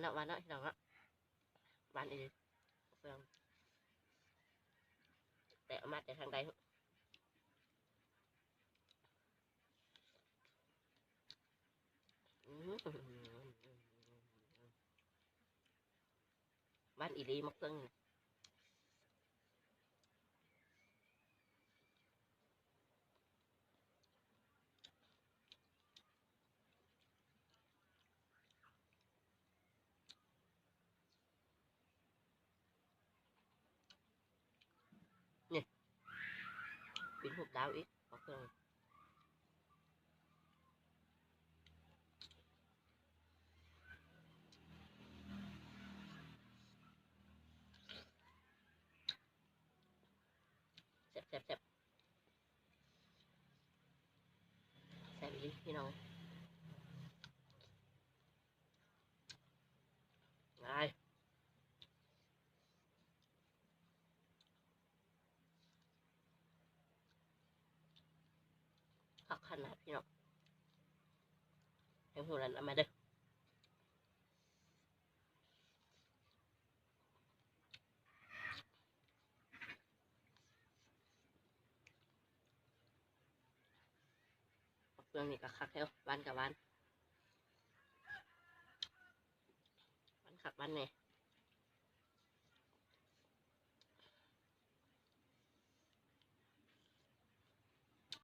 ເນາະ ຫວານເນາະ ພີ່ນ້ອງເນາະ ຫວານອີ່ຫຼີ ເຟືອງ ແຕ່ເອົາມາແຕ່ທາງໃດ ອືມ ຫວານອີ່ຫຼີໝາກເຟືອງນີ້. ນີ້ ເປັນຮູບດາວອີກ ເອົາເຄື່ອງ ແຊບໆໆ ແຊບອີ່ຫຼີພີ່ນ້ອງ ຫຼາຍ ຄັກຂະໜາດພີ່ນ້ອງ ໃຫ້ຮູ້ນັ້ນເອົາມາເດີ້. ເຄື່ອງນີ້ກໍຄັກແທ້ ຫວານກໍຫວານ ຫວານຄັກຫວານແນ່.